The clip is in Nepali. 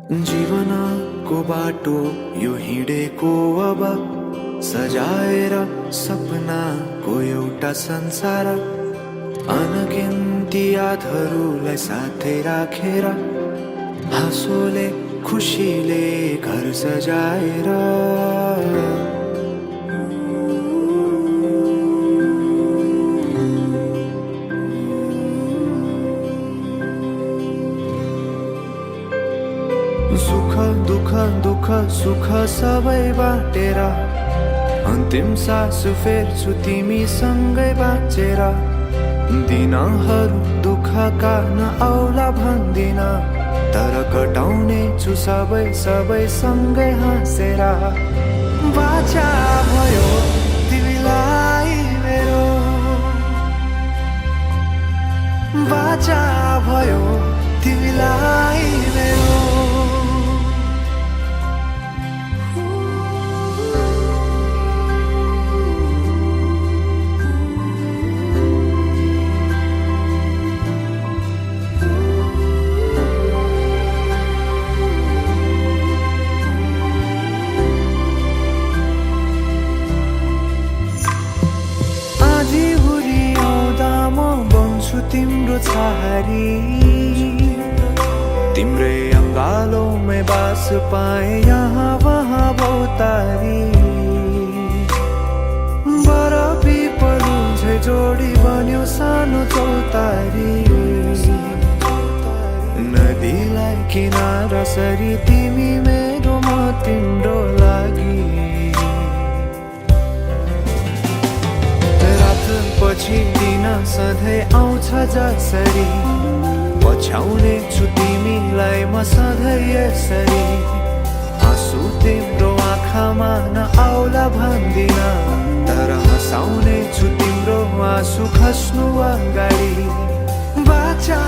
जीवनको बाटो यो हिँडेको अब सजाएर सपनाको एउटा संसार, अनगिन्ती यादहरूलाई साथै राखेर हाँसोले खुसीले घर सजाएर सुख दुःख दुःख सुख सबै बाटेर अन्तिम सास फेर्छु तिमीसँगै बाँचेर। दिनहरू दुःखका नआउला भन्दिन, तर कटाउने छु सबै सबै सँगै हाँसेर। बाचा भयो तिमीलाई मेरो, बाचा भयो तिमीलाई मेरो। तिम्रो छहारी तिम्रै अङ्गालोमै बास पाए यहाँ वहाँ बहुतारी। बरफी पलु झै जोडी बन्यो सानो चौतारी, नदीलाई किनारा सरी तिमी मेरो म तिम्रो लागि। पछि दिन सधैँ आउँछ जसरी, पछ्याउने छु तिमीलाई म सधैँ यसरी। आँसु तिम्रो आँखामा नआउला भन्दिन, तर हँसाउने छु तिम्रो आँसु खस्नु अगाडि। बाचा